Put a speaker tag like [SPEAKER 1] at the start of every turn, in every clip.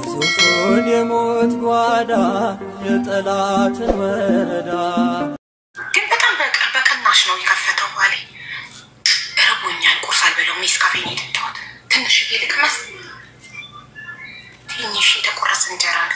[SPEAKER 1] ግዙፉን የሞት ጓዳ የጠላትን ወረዳ።
[SPEAKER 2] ግን በጣም በቅናሽ ነው የከፈተው ባሌ። እርቦኛል፣ ቁርስ አልበላሁም። ኔስካፌ ነው የጠጣሁት። ትንሽዬ ልቅመስ። ትንሽ የተቆረሰ እንጀራ አለ።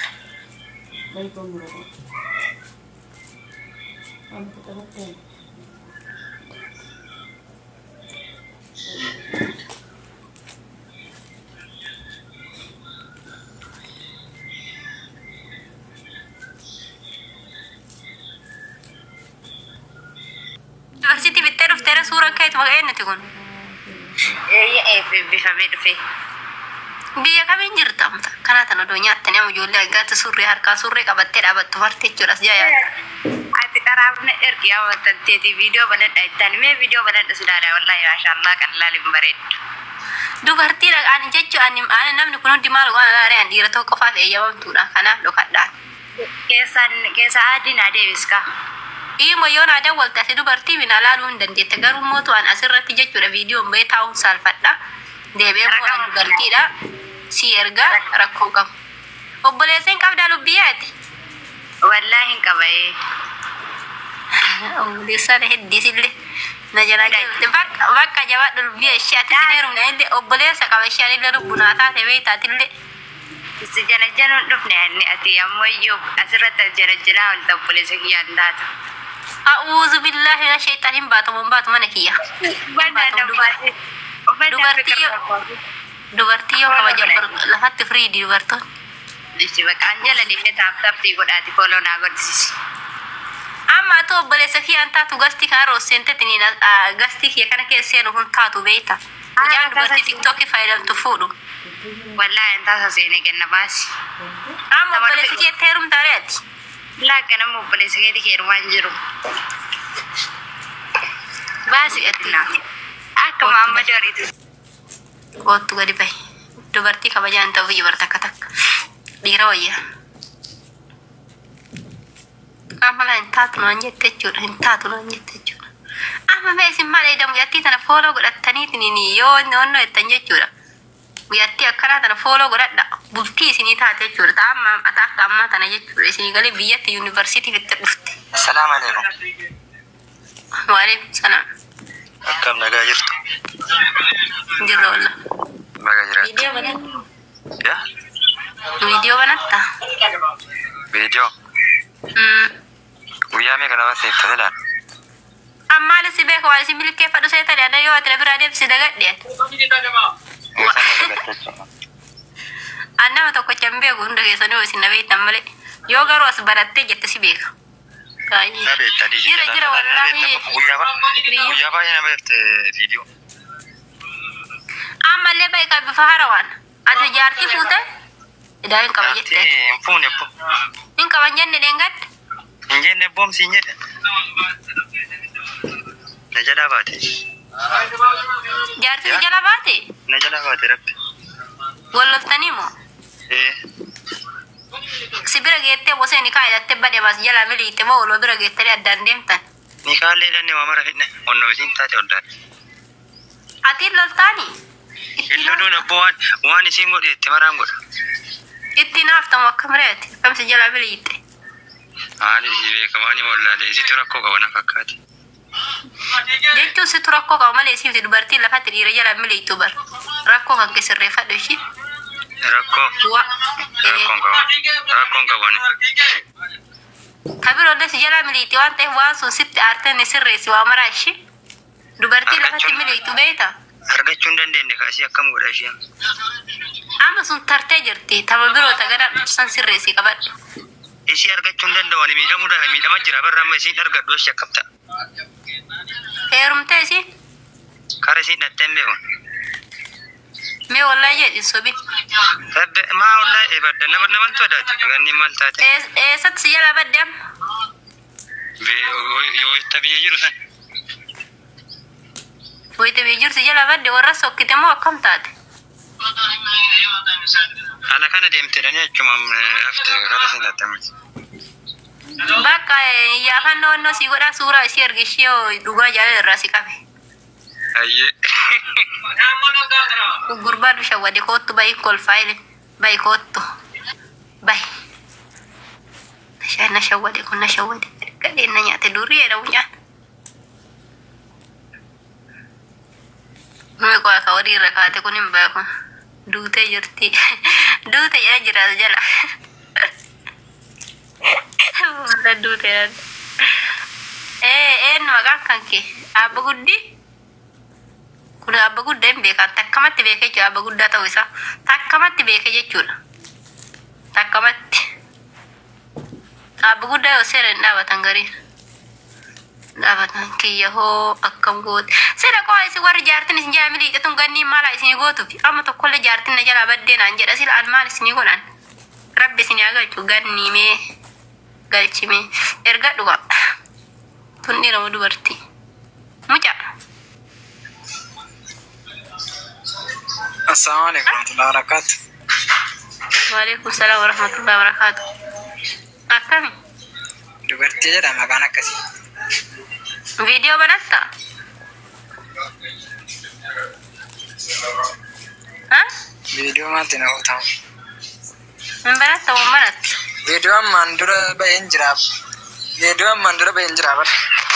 [SPEAKER 3] Yuunivarsiitii bittee dhufteera suuraan keetu maqaa eenyuti kun?
[SPEAKER 4] Eebbifamee dhufe.
[SPEAKER 3] Biyya kamiin jirta amta? Kanaa tan odoo nyaattanii amma ijoollee aggaatti surree harkaa surree qabattee dhaabattu barte jechuudha as jaa.
[SPEAKER 4] Ati dharaafne ergi amantanteeti viidiyoo banadha jettaan, mee viidiyoo banadha silaala. Wallaahi maashaallah, qallaal hin bareeddu.
[SPEAKER 3] Dubartii ani jechuun ani namni kun hundi maal waan alaaree ani dhiira tokko qofaaf eeyyamamtuudha, kanaaf dhokadhaan.
[SPEAKER 4] Keessaan keessa adiin adeemiska.
[SPEAKER 3] Dhiima yoo naa dawwalte ati dubartii bina laaluu hin dandeette, garuu mootu an asirratti jechuudha viidiyoon bahee taa'uun saalfadha. Deebi'ee immoo an dubartiidha. Si ergaa rakkoo qabu. Obboleesseen qabdaa lubbiyyaati?
[SPEAKER 4] Wallaahi hin qabaye.
[SPEAKER 3] Obboleessaan heddiisillee na jalaa deemte. Bakka bakka jabaadhu lubbiya ishee, ati sin heerumne illee obboleessa qaba, ishee illee lubbu naa taate beeytaatillee.
[SPEAKER 4] Si jala jaluun dhufne anni, ati ammoo iyyuu asirratti jala jalaa ol obboleessa kiyyaan taatu.
[SPEAKER 3] A'uuzu billaahi mina sheexaan, hin baatu hin baatu mana kiyya. Dubartii yoo kabajan lafatti firiidi dubartoonni.
[SPEAKER 4] Ishi bakka an jala deemee tap taptii godhaati follow naa godhisiisi.
[SPEAKER 3] Amma ati obboleessa kiyyaan taatu, gastii kana rooseentetiniin gastii kiyya kana keessa seenu kun taatu beeyta. Mucaan dubartii TikTokii fayyadamtu fuudhu.
[SPEAKER 4] Wallaahi an taasa seenee kenna baasi.
[SPEAKER 3] Amma obboleessa kiyyatti heerumtaare ati?
[SPEAKER 4] Laakka nama obboleessa keeti heerumaan jiru. Baasi ati akka Muhammad Horiitu.
[SPEAKER 3] Koottu gadi bahi. Dubartii kabajaan ta'uu biyya barta takka takka. Dhiira wayya. Amma laa hin taatu naan jette jechuudha. Hin taatu naan jette jechuudha. Amma mee isin maal eedamu mucattii tana follow godhattaniitiin yoo onnoo jettan jechuudha. Mucattii akkanaa tana follow godhadha. Bultii isinii taate jechuudha. Ta'a amma ata akka ammaa tana jechuudha. Isinii galee biyyatti yuunivarsiitii fitte dhufte.
[SPEAKER 5] Assalamu alaikum.
[SPEAKER 3] Waalaikum salaam.
[SPEAKER 5] Akkam, nagaa jirtu?
[SPEAKER 3] Jirra walla.
[SPEAKER 5] Baga jiraattu.
[SPEAKER 3] Viidiyoo banadha.
[SPEAKER 5] Yaa?
[SPEAKER 3] Viidiyoo banatta?
[SPEAKER 5] Viidiyoo. Guyyaa meeqa nama seefta silaan?
[SPEAKER 3] Ammaal si beeka, waan isin milkeeffadhu seetanii ana yoo ati na biraa deemsi dagadheen.
[SPEAKER 5] Eessan na dagatte jechuudha?
[SPEAKER 3] An nama tokkocha hin beeku, hunda keessanii yoo isin na beektan malee. Yoo garuu as barattee jette si beeka. Baay'ee.
[SPEAKER 5] Na beekta dhiisi.
[SPEAKER 3] Jira jira wallaahi.
[SPEAKER 5] Guyyaa baay'ee nama beekte viidiyoo.
[SPEAKER 3] Ammallee beeka bifa harawaan. Ati jaartii fuute? Idaa hin qaba
[SPEAKER 5] Jaartii
[SPEAKER 3] jette.
[SPEAKER 5] hin fuune bbo.
[SPEAKER 3] Hin qaban jenne dheengadde.
[SPEAKER 5] Hin jenne boom siin jedhe. Na jalaa baate.
[SPEAKER 3] Jaartii si jala baate?
[SPEAKER 5] Na jalaa baate rabbi.
[SPEAKER 3] Wal loltanii moo?
[SPEAKER 5] Ee.
[SPEAKER 3] Si bira geettee bosee ni kaa'e badhe mas jala miliite moo waluma bira geettanii addaan deemtan?
[SPEAKER 5] Ni kaallee hidhanne waa mara fidne. Onnoo isiin taate oldaate.
[SPEAKER 3] Atiin loltaanii?
[SPEAKER 5] Hin loluun abboo, waan isiin godhe itti maraan godha.
[SPEAKER 3] Ittiin haaftamu akkam reeti? Akkam si jala miliite?
[SPEAKER 5] Maali isii beeka, maani mollaale isitu rakkoo qaba na fakkaate.
[SPEAKER 3] Jechuun situ rakkoo qaba malee siifti dubartiin lafatti dhiira jala miliitu bar. Rakkoo kan kee sirreeffadhu ishii.
[SPEAKER 5] Rakkoo.
[SPEAKER 3] Wa.
[SPEAKER 5] Rakkoon qaba. Rakkoon qabu ani.
[SPEAKER 3] Ka biroollee si jala miliiti waan ta'eef waan sun sitti aartee ni sirreessi waa maraa ishii. Dubartiin lafatti miliitu beekta.
[SPEAKER 5] Argachuu hin dandeenye kaasii akkam godha isheen?
[SPEAKER 3] Amma sun tartee jirti. Tama biroo ta gara san sirreessi qabadhu.
[SPEAKER 5] Ishii argachuu hin danda'u, ani miidhamuu miidhama jira barra, amma isiin argadhu ishii akkam ta'a?
[SPEAKER 3] Heerumtee isiin?
[SPEAKER 5] Kara isiin dhattee hin beeku.
[SPEAKER 3] Mee wallaahi jedhi, sobin.
[SPEAKER 5] Rabbi maa wallaahi ebadda nama namantu adaati ganni maal taate?
[SPEAKER 3] Eessatti si jala badde amma?
[SPEAKER 5] Yoo itti biyya jiru san.
[SPEAKER 3] Wayita biyya jirtu jala badde, warra sokkite moo akkam taate?
[SPEAKER 5] Haala kana deemte dhanii achuma hafte, kara isiin dhattee miti.
[SPEAKER 3] Bakka iyyaafannoo onnoo si godhaa, suuraa isii ergi, ishee dhugaa jaalala irraa si qabe.
[SPEAKER 5] Hayyee.
[SPEAKER 3] Gurbaa nu shawwade koottu bahi kolfaayile bahi koottu bahi. Na shawwade kun na shawwade gadheen na nyaate durii jedhamu nyaata. Nuyi qo'a ka horii irra kaate kun hin beeku. Duutee jirti. Duute jedha jira as jala. Walla duute jedha. Ee eenyu maqaan kan kee? Abba guddii? Kun abba guddaa hin beekan. Takkamatti beekee jechuudha abba guddaa ta'uu isaa. Takkamatti beekee jechuudha. Takkamatti. Abba guddaa yoo seera hin dhaabatan gariin. Dhaabatan kiyya hoo akkam goote. Seera qo'a isin warri jaartin isin jala miliixatun ganniin maala isinii gootuuf amma tokkollee jaartin na jalaa baddee naan jedha sila an maal isinii godhan. Rabbi isinii haa galchu gannii mee galchimee erga dhuga. Tun dhiira moo dubartii? Mucaa.
[SPEAKER 6] Assalamu alaikum warahmatullahi wabarakatuh.
[SPEAKER 3] Waalaikum salaam warahmatullahi wabarakatuh. Akkami?
[SPEAKER 6] Dubartii jedhama maqaan akkasii.
[SPEAKER 3] Viidiyoo banattaa? Ha?
[SPEAKER 6] Viidiyoo maalti na hubatamu?
[SPEAKER 3] Hin banatta moo hin banattu?
[SPEAKER 6] Viidiyoo ammaan dura baheen jira. Viidiyoo ammaan dura baheen jira bara.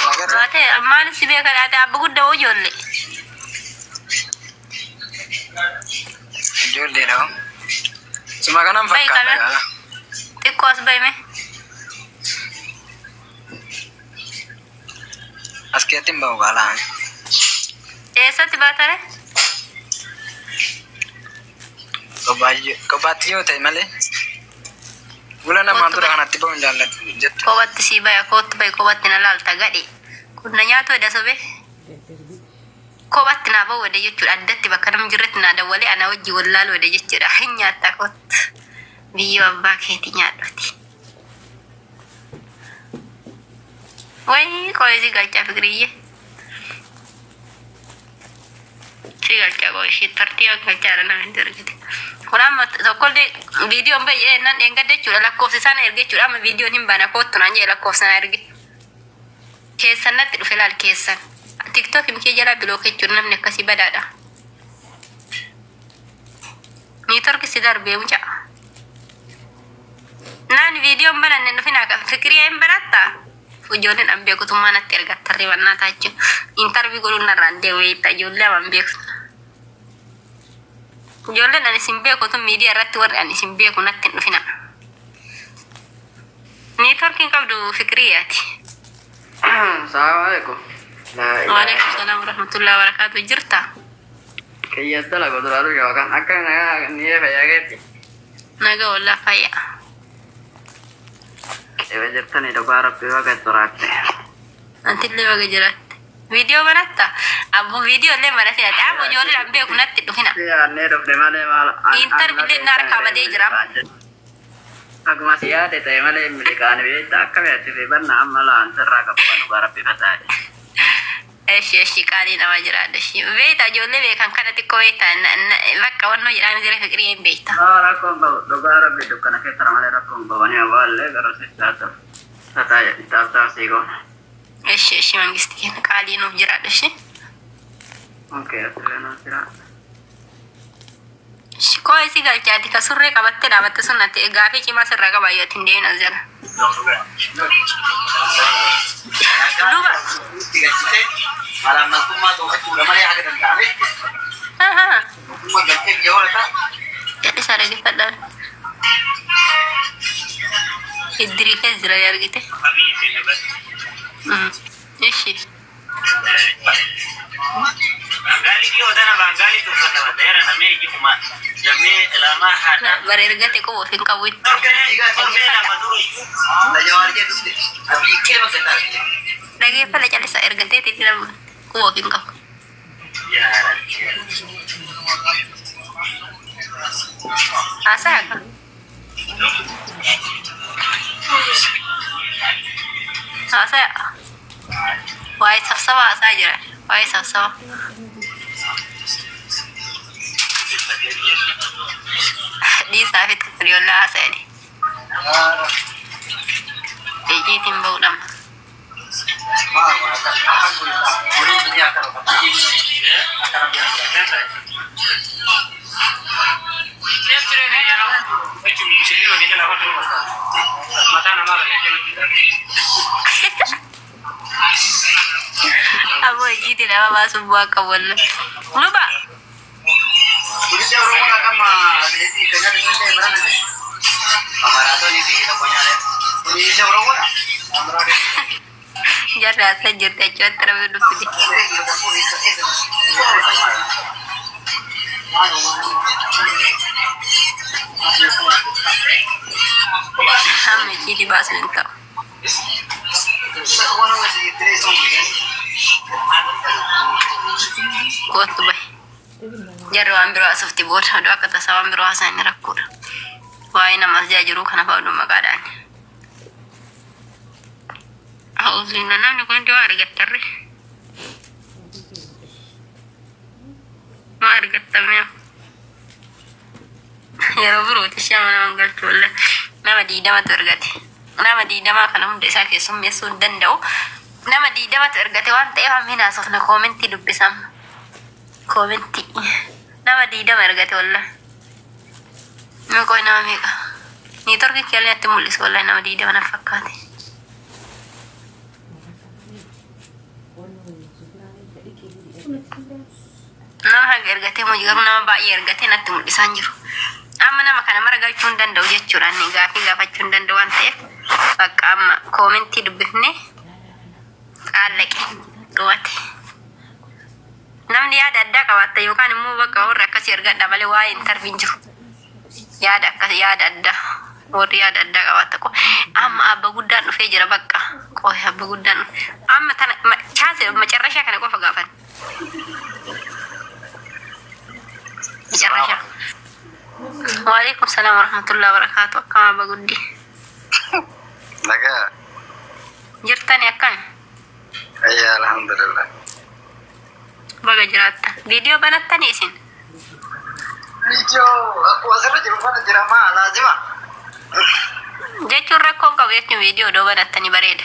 [SPEAKER 6] Nagarra.
[SPEAKER 3] Baatee maal si beeka ati abba guddaa hoo ijoollee?
[SPEAKER 6] Ijoolleedha hoo. Suma kanan
[SPEAKER 3] Bahi
[SPEAKER 6] fakkaata
[SPEAKER 3] kana.
[SPEAKER 6] gaala.
[SPEAKER 3] Xiqqoo as bahime.
[SPEAKER 6] As keessatti hin bahu gaala.
[SPEAKER 3] Eessatti baatare?
[SPEAKER 6] Kophaatti yoo ta'e malee. Fuula namaan
[SPEAKER 3] Kottu
[SPEAKER 6] dura
[SPEAKER 3] bahi.
[SPEAKER 6] kanatti bahu hin jaalladhu jettu.
[SPEAKER 3] Kophatti sii baya kottu bahi kophatti na laalta gadhe. Kun na nyaatu edha sobe. Kophatti naa bahu edha jechuudha addatti bakka namni jirretti naa dawwalee ana wajji wallaalu edha jechuudha. Hin nyaatta kottu. Biyyoo abbaa keetii nyaadhuti. Wayi qo'ee si galchaa fikiriyye. Si galchaa qo'ee ishee tartiiba galchaadha namni dargite. Kun amma tokkollee viidiyoon bahe jedhee nan dheengadde jechuudha lakkoofsa isaan erge jechuudha amma viidiyoon hin baana kottu naan jedhe lakkoofsa na erge. Keessan natti dhufe laal keessan. Tiktook mikee jalaa bilook jechuudha namni akkasii badaadha. Niitorki si darbee mucaa. Naan viidiyoon bananne hin dhufin akka fikiriyaa hin banattaa? Ijoolleen an beekutummaa natti ergatta ribannaa taachuu. Intarvii godhuun narraan deewee itti ijoollee aman beeku. Ijoolleen ani isin beeku tun miidiyaa irratti warri ani isin beeku natti hin dhufina. Niitorkiin qabdu fikiriyaati.
[SPEAKER 7] Assalamu alaikum. La ilaha.
[SPEAKER 3] Waalaikum salaam warahmatullahi wabarakatuh. Jirta?
[SPEAKER 7] Keeyyata la godolaalu yookaan akka nagaa ni fayyaa keetti.
[SPEAKER 3] Naga wallaa fayyaa.
[SPEAKER 7] Ewa jirtanii dhugaa rabbii waaqa jiraatte.
[SPEAKER 3] Antillee baga jiraatte. Viidiyoo banatta? Abbo viidiyoo illee banatee ati abbo ijoolleen an beeku natti hin dhufina.
[SPEAKER 7] Yaadnee dhufne malee maal.
[SPEAKER 3] Intarviilee na harkaa badee jira.
[SPEAKER 7] Akkuma si yaade ta'e malee miliqaan beekta akka beekte fi barna amma laan sirraa qabba dhugaa rabbii fataate.
[SPEAKER 3] Eshi eshi qaalii nama jiraadha eshi. Beekta ijoollee beekan kana xiqqoo beekta bakka wannoo jedhaan jira fikirii hin beekta.
[SPEAKER 7] Rakkoon qabu dhugaa rabbii dukkana keessa malee rakkoon qabu ni awwaallee garuu sistaatu. Tataa jedhi taaf sii goona.
[SPEAKER 3] Eshi eshi mangisti kenna qaalii nuuf jiraadha eshi.
[SPEAKER 7] Okei, asillee nuuf jiraadha.
[SPEAKER 3] Eshi koo isi galchaati ka surree qabattee dhaabatte sun natti gaafii cimaa sirraa qaba yoo ittiin deemin as jala. Duuba. Jal'isaa dhaggeeffadhaa. Iddirii keessa jira yaa argite. Eshi. Bara ergate quba of hin qabu itti. Dhaggeeffadha callisaa ergateeti nama quba of hin qabu. Haasaa akka. Haasaa. Waa'ee sabsaba haasaa jira. Waa'ee sabsaba. Dhiisaa fi xixxiriyollaa haasa'ani. Ijjiitiin ba'uudhaan. Aboo ijjiitii nama baasuuf bu'aa qabu wallah. Luba. Jarri haasaa jirti achumatti rabbi dhuftide. Hamma ijjiitii baasuun hin ta'u. Kootu bahi. Jarri waan biroo haasofti booda oduu akka tasaa waan biroo haasa'an ni rakkoodha. Waa'ee namas jaa jiruu kana fa'aa oduu maqaadhaan. A'uuzubillah namni kun hundi waa argattarre. Waa argattamee. Yeroo birooti ishee nama galchu wallah. Nama 20tu argate. Nama 20 kana hunda isaa keessummeessuu hin danda'u. Nama 20tu argate waan ta'eef hammi haasofna koomentii dubbisama. Koomentii. Nama 20 argate wallah. Meeqoo nama meeqa? Niitorkii keenya natti mul'isu wallah nama 20 na fakkaate. Nama haga ergatee moo garuu nama baay'ee ergatee natti mul'isaa hin jiru. Amma nama kana mara galchuu hin danda'u jechuudha. Inni gaafii gaafachuu hin danda'u waan ta'eef bakka amma koomentii dubbifnee qaallaqe dhumate. Namni yaada addaa qabaatta yookaan immoo bakka warri akkasii ergadha malee waa'ee intarviin jiru. Yaada akkas yaada addaa warri yaada addaa qabaatta qo amma abba guddaan dhufee jira bakka qoy abba guddaan dhufe amma tana chaanse macarrashaa kana qofa gaafan. Macarrashaa. Waalaikum salaam warahmatullahi wabarakatuh. Akkam abba guddii.
[SPEAKER 6] Nagaa.
[SPEAKER 3] Jirtani akkam?
[SPEAKER 6] Ayyaa alhamdulillah.
[SPEAKER 3] Baga jiraatta. Viidiyoo banattanii isin?
[SPEAKER 6] Viidiyoo akkuma asirra jiru kana jira maa laazima.
[SPEAKER 3] Jechuun rakkoon qabu jechuun viidiyoo odoo banattanii bareeda.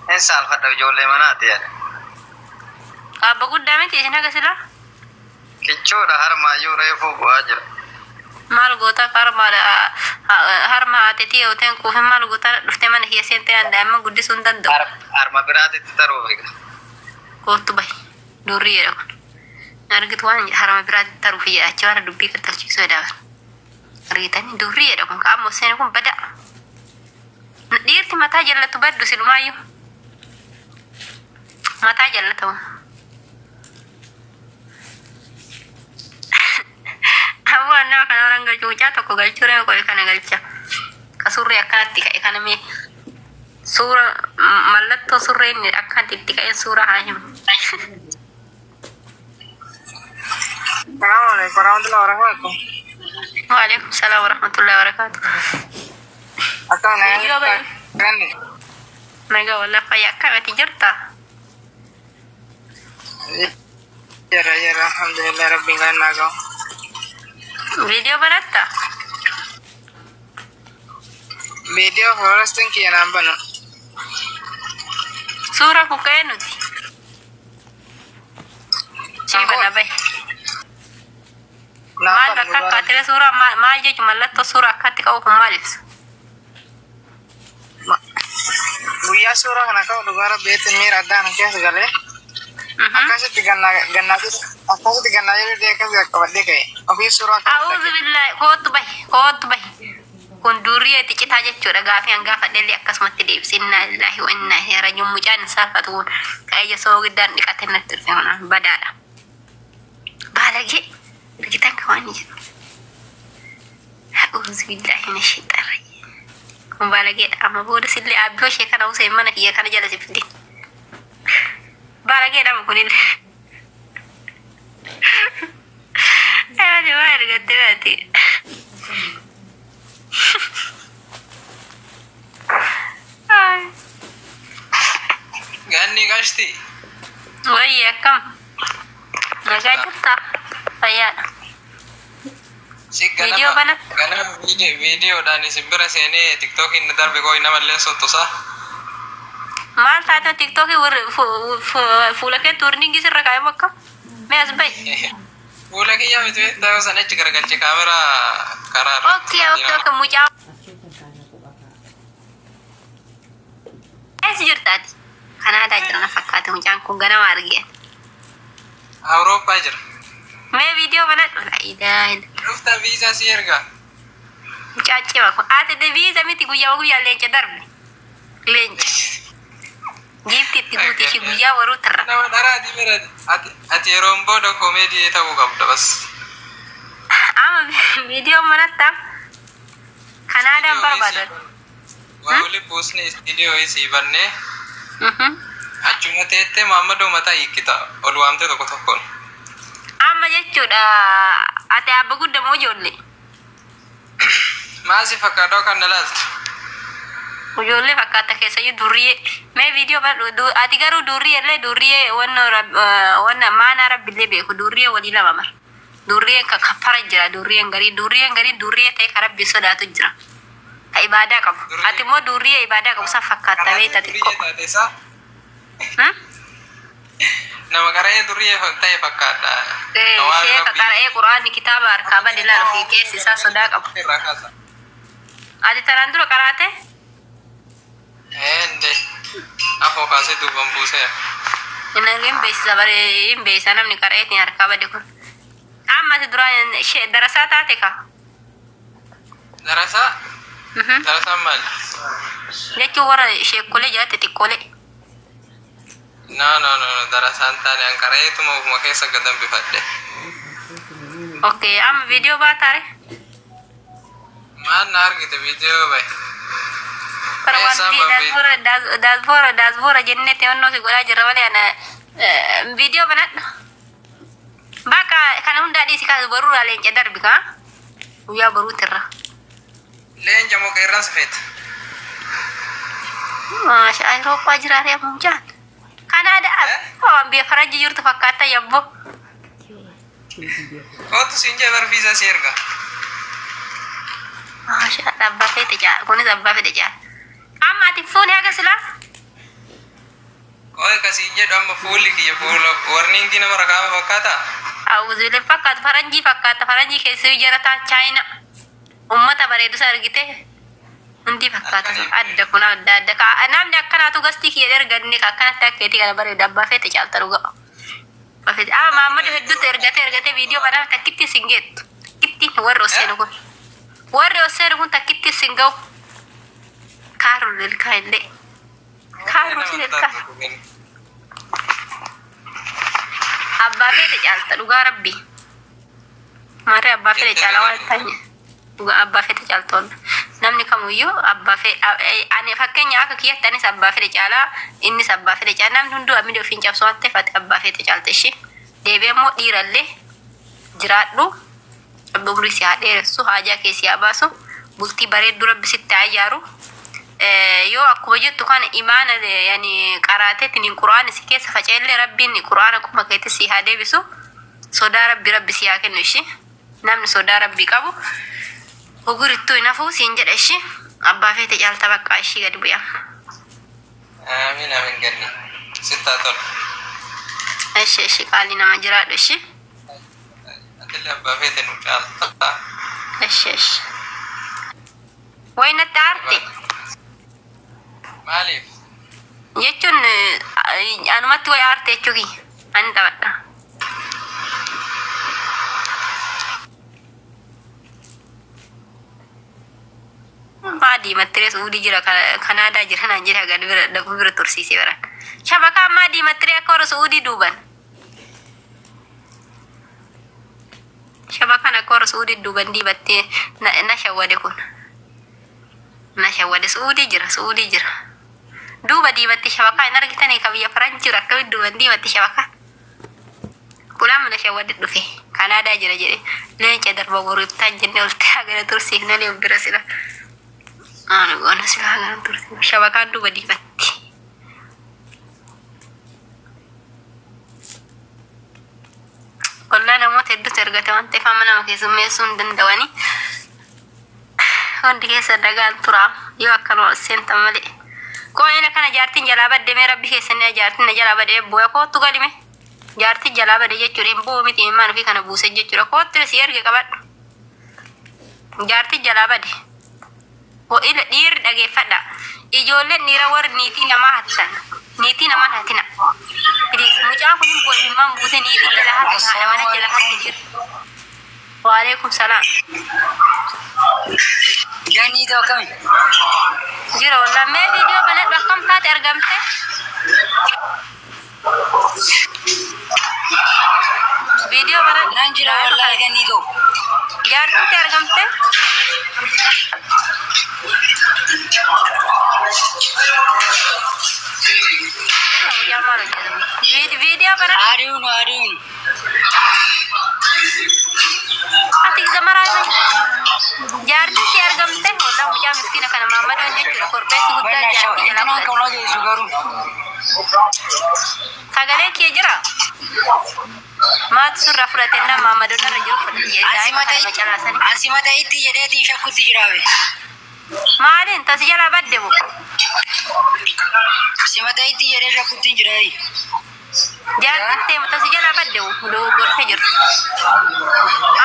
[SPEAKER 6] Hin saalfadha ijoollee manaati yaada.
[SPEAKER 3] Abba guddaa miti isin haga silaa?
[SPEAKER 6] Kichuudha harmaayyuu reefuu bu'aa jira.
[SPEAKER 3] Maal goota harma haatetii yoo ta'an kuufin maal goota dhuftee mana kiyya seentee daa'imman guddisuu hin danda'u.
[SPEAKER 6] Harma biraatitti taruuf egaa.
[SPEAKER 3] Kootu bahi. Durri jedha kun. Argitu waan harma biraatti taruuf jedha achi waan dubbii qaxxalchiisuu jedha. Argitanii durri jedha kun qaama seen kun bada. Dhiirti mataa jallatu baddu silumaayyuu. Mataa jallatu. Aboo nama kana orang galchuu mucaa tokko galchuu reema qoy kana galcha. Ka surree akkanatti ka'e kana mee suura mallattoo surreen akkanatti itti ka'e suura haa himu.
[SPEAKER 6] Assalamualaikum warahmatullahi wabarakatuh.
[SPEAKER 3] Waalaikum salaam warahmatullahi wabarakatuh.
[SPEAKER 6] Akkam
[SPEAKER 3] Viidiyoo
[SPEAKER 6] nagaa
[SPEAKER 3] bahi.
[SPEAKER 6] ganni.
[SPEAKER 3] Nagaa wallah fayyaa akkamati jirta?
[SPEAKER 6] Jira jira alhamdulillah rabbiin kan nagaa.
[SPEAKER 3] Viidiyoo banatta?
[SPEAKER 6] Viidiyoo forestin kiyya naan banu.
[SPEAKER 3] Suura kun ka'ee nuti. Sii bana bahi.
[SPEAKER 6] Naan
[SPEAKER 3] Maal
[SPEAKER 6] banu
[SPEAKER 3] bakka akkaatire suuraa maal jechuun mallattoo suuraa akkatti qabu kun maal ibsa?
[SPEAKER 6] Guyyaa suuraa kana ka'u dhugaa rabbiitti miira addaa kana keessa galee akkasitti gannaa gannaa akkasitti gannaa jedhu akkas qaqqabadhee ka'e ofii suuraa ka'u
[SPEAKER 3] A'uudhu billahi kootu bahi kootu bahi. Kun durriyeeti citaa jechuudha gaafii an gaafadhellee akkasumatti deebise innaa lillahi wa innaa ilaihi raji'uun mucaan hin saalfatu kun ka'ee soogiddaan dhiqate natti dhufe kun badaadha. Baalagee argitan ka waan jedhu. A'uudhu billahi mina shayxaan rajiim. Kun baalageedha amma booda sillee aabboo ishee kana usee mana kiyya kana jala si fidi. Baalageedha amma kunillee. Ayyaati waa argatte baati. Ay.
[SPEAKER 6] Ganni gashti.
[SPEAKER 3] Wayyi akkam? Nagaa jirtaa? Fayyaadha.
[SPEAKER 6] Si
[SPEAKER 3] Viidiyoo
[SPEAKER 6] ganama
[SPEAKER 3] banatta?
[SPEAKER 6] ganama viidiyoodhaan isin bira seenee tiktookiin na darbe koo namallee sottosaa.
[SPEAKER 3] Maal taate TikTokii warri fuula kee tuurniingi sirra kaa'e bakka. Mee as bahi.
[SPEAKER 6] Fuula kiyya miti beektaa yoo san achi garagalche kaameraa karaa irra.
[SPEAKER 3] Okay, mucaa. Eessa jirtaati? Kanaadaa jira na fakkaate mucaan kun ganama argee.
[SPEAKER 6] Awurooppaa jira.
[SPEAKER 3] Mee viidiyoo banadhu. Laa ilaaha illa.
[SPEAKER 6] Dhufta viizaa si ergaa.
[SPEAKER 3] Mucaa cima kun. Ati viiza miti guyyaa guyyaa leenca darbe. Leenca. Giifti itti guuti ishii guyyaa waruu tirra.
[SPEAKER 6] Nama dharaati bira ati yeroon booda koomeedii ta'uu qabda bas.
[SPEAKER 3] Amma viidiyoo manatta Kanaadaan barbaadu.
[SPEAKER 6] Waa wali buusne istiidiyoo isii bannee achuma teettee Maammadoo mataa hiikkita ol waamte tokko tokkoon.
[SPEAKER 3] Amma jechuudha ati abba guddaa moo ijoollee?
[SPEAKER 6] Maasi fakkaatoo kan na laaltu.
[SPEAKER 3] Ijoollee fakkaata keessayyuu durriyyee. Mee viidiyoo banadhu ati garuu durriyyee illee durriyyee wanna maanaa rabbillee beeku durriyyee walii lama mara. Durriyyeen kan kaffara jira durriyyeen garii durriyyeen garii durriyyee ta'e kan rabbi sodaatu jira. Ka ibaadaa qabu. Ati immoo durriyyee ibaadaa qabu san fakkaata beekta xiqqoo.
[SPEAKER 6] Durriyyee taate isaa nama qara'ee durriyyee ta'e fakkaata.
[SPEAKER 3] Sheeka qara'ee quraanni kitaaba harkaa bade ilaalu fi keessi isaa sodaa qabu.
[SPEAKER 6] Irraa kaasa.
[SPEAKER 3] Ati tanaan dura qaraate?
[SPEAKER 6] Ende afoo kaasee duuban buuseera.
[SPEAKER 3] Inni hin beeksisa bare hin beeksisa namni qara'eetiin harkaa bade kun. Amma ati duraan darasaa taate ka?
[SPEAKER 6] Darasaa? Darasaan maali?
[SPEAKER 3] Jechuun warra sheekolee jalatti xiqqoolee.
[SPEAKER 6] No, no, no, no, darasaan taane an qara'eetuma ofuma keessa gad hambifadhe.
[SPEAKER 3] Okay, amma viidiyoo baataare?
[SPEAKER 6] Maal na argite viidiyoo bahe?
[SPEAKER 3] Bara waan
[SPEAKER 6] Eessaan ban
[SPEAKER 3] diaspora diaspora diaspora jennee teewwannoo si godhaa jirra malee ana viidiyoo banadhu. Bakka kana hundaa dhiisi kaas boruurraa leenca darbi kaa? Guyyaa boruutirra.
[SPEAKER 6] Leenca moo qeerransa feeta?
[SPEAKER 3] Maasha Awurooppaa jiraate amma mucaan. Kanaadaa waan biyya faranjii jirtu fakkaata yabboo.
[SPEAKER 6] Kootu siin jee bar viizaa si erga.
[SPEAKER 3] Maasha Allah abbaa feete caala kunis abbaa fedhe caala. Amma ati fuuni haga silaa?
[SPEAKER 6] Qoy kasiin jedhu amma fuulli kiyya fuula warniingii nama rakaama fakkaata?
[SPEAKER 3] Awuzulee fakkaatu faranjii fakkaata faranjii keessi jarataa chaayina. Uummata bareedu isa argite hundi fakkaatu adda kun adda adda ka namni akkanaatu gastii kiyya erganne ka akkanatti akkeetii kana bareedu abbaa feete caalta dhugaa. Abbaa feete amma Maammadu hedduutti ergate ergate viidiyoo banaa takkitti sin geettu takkitti warri osseenu kun warri osseenu kun takkitti sin ga'u kaaruu ilkaa illee kaaruu sin ilkaa abbaa feete caalta dhugaa rabbi maarree abbaa fedhe caala waan ta'e dhugaa abbaa fedhe caaltoon namni kamuyyuu abbaa fedhe ani fakkeenya akka kiyyatti anis abbaa fedhe caalaa innis abbaa fedhe caalaa namni hunduu amni ofiin cabsu waan ta'eef ati abbaa fedhe caalte ishee deebi'ee immoo dhiirallee jiraadhu rabbi umrii si haa dheeressu haajaa kee si haa baasu bultii bareedduu rabbi sitti haa ijaaru. Yoo akkuma jettu kana imaana yani qaraateetiin quraana si keessa faca'ellee rabbiin quraana akkuma keetti si haa deebisu sodaa rabbi rabbi si haa kennu ishee namni sodaa rabbii qabu ugurittuu hin hafuu siin jedha ishee abbaa feete caalta bakka ishii gadi bu'a.
[SPEAKER 6] Amiin amiin ganni. Sitti haa tolu.
[SPEAKER 3] Ishee ishee qaalii nama jiraadhu ishee
[SPEAKER 6] Atillee abbaa feete nu caalta.
[SPEAKER 3] ishee ishee. Wayi natti aarte
[SPEAKER 6] Maaliif?
[SPEAKER 3] jechuun anumatti wayi aarte jechuuki ani taphadha. Maa diimattiree Suudii jira Kanaadaa jira naan jedha gad bira dhaquu bira tursiisee baran. Shabakaa maa diimattiree akka warra Suudii duuban. Shabakaan akka warra Suudii duuban diimattee na shawwade kun. Na shawwade Suudii jira Suudii jira. Duuba diimatti shabakaa hin argitanii ka biyya faranjii jiru akkamitti duuban diimatti shabakaa. Kun amma na shawwade dhufe Kanaadaa jira jedhe leenca darba boru ibtaan jennee ol ta'aa gara tursiifnee of bira sila. Anu goona silaa gara tursiifne shabakaan duuba diimatti. Ollaa namoota hedduutu ergate waan ta'eef amma nama keessummeessuu hin danda'ani. Hundi keessa dagaan tura yoo akkanuma seentan malee. Qo'ina kana jaartiin jalaa badde mee rabbi keessan jaartiin na jalaa badde booya koottu galime. Jaartiin jalaa badde jechuudha hin boo'u miti immaan ofii kana buuse jechuudha. Koottu si erge qabadhu. Jaartiin jalaa badde. Ho'ila dhiirri dhageeffadha. Ijoolleen dhiira warri niitii namaa hattan. Niitii namaa hatina. Please mucaan kun hin boo'u immaan buuse niitii jala hatte haadha mana jala hatte jiru. Waalaikum salaam.
[SPEAKER 4] Ganii ta'u akkami?
[SPEAKER 3] Jira wallah mee viidiyoo banadhu akkam taate argamte? Viidiyoo banadhu.
[SPEAKER 4] Naan jira wallahi ganii ta'u.
[SPEAKER 3] Jaartiin tee argamte? Mucaan maal hojjetame? Viidiyoo banadhu.
[SPEAKER 4] Adiinu adiinu.
[SPEAKER 3] Ati zamaraa jaartiin tee argamte? Wallah mucaa miskiina kana maammadoon jechuudha. Korbeessi guddaa
[SPEAKER 4] Banna
[SPEAKER 3] jaartii jalaa
[SPEAKER 4] intinaan
[SPEAKER 3] fudhate.
[SPEAKER 4] kawnaa geessu garuu.
[SPEAKER 3] Sagalee kee jira? Maatu surraa fudhate naa maammadoon irra jiru fudhate. Daa'ima kana macalaasanii.
[SPEAKER 4] Ansi mata itti jedheetiin shakkutti jiraabe.
[SPEAKER 3] Maaliin tasi jalaa badde moo?
[SPEAKER 4] Si mata itti jedhee shakkutti hin jiraayi.
[SPEAKER 3] Jaartiin teemu tasi jalaa badde moo? Dogoggortee jirtu.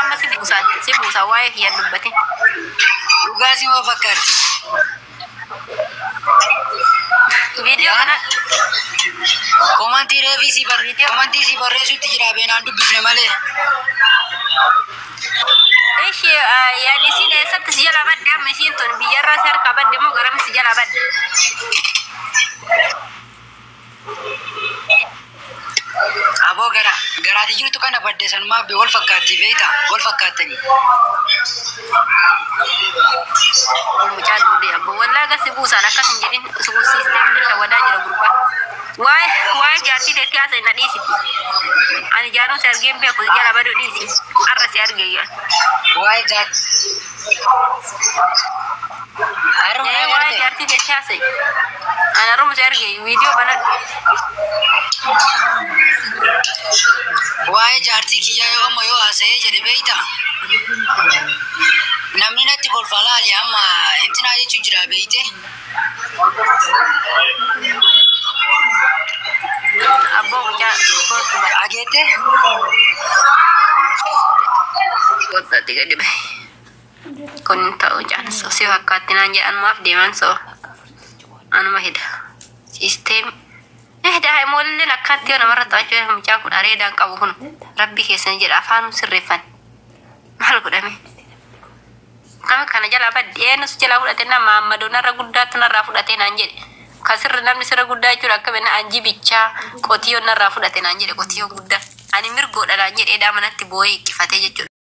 [SPEAKER 3] Amma si buusaa si buusaa waa'ee kiyyan dubbate.
[SPEAKER 4] Dhugaa si moo fakkaatti?
[SPEAKER 3] Viidiyoo kana
[SPEAKER 4] Komantii reefii si bar komantii si barreessutti jiraabe naan dubbifne malee.
[SPEAKER 3] Ishee yaani isiin eessatti si jalaa badde amma isiin tun biyyarraa si harkaa badde moo garam si jalaa badde?
[SPEAKER 4] Aboo gara garaati jirtu kana badde sanumaaf wal fakkaatti beektaa wal fakkaattanii.
[SPEAKER 3] Mucaan duudee abbo wallaa gasi buusaan akkas hin jedhin siisteemni shawadaa jira gurbaa. Waa'ee waa'ee jaartii teetti haasa na dhiisiti. Ani jaaruun si argeen beeku si jala baduu dhiisi. Har'a si arge yaa.
[SPEAKER 4] Waa'ee jaat. Haruma
[SPEAKER 3] Ee waa'ee
[SPEAKER 4] agarte.
[SPEAKER 3] jaartii teetti haasa. Ani har'uma si arge viidiyoo banadhu.
[SPEAKER 4] Waa'ee jaartii kiyyaa yoo amma yoo haasa'ee jedhe beektaa. Namni natti kolfa laali amma intinaa jechuun jira beeyte.
[SPEAKER 3] Abboo mucaa kootu ba'a.
[SPEAKER 4] Ageette
[SPEAKER 3] Kootu gadi bahe. Kun hin ta'u jaansa si fakkaatti naan jedhan maaf deeman soo. Anuma hida. Siisteemi. Daa'imoolleen akkaatti yoo namarra taphachuu mucaan kun areedaan qabu kun rabbi keessan jedha afaanum sirreeffan. Maal godhame? Kami kana jalaa badde eenyus jalaa fudhate na maammadoon narra guddaatu narraa fudhate naan jedhe. Ka sirri namni sirra guddaa jechuudha akka benna anji bichaa qotiyyoon narraa fudhate naan jedhe qotiyyoon guddaa. Ani mirgoodha naan jedhe edaa manatti boo'ee hiqqifatee jechuudha.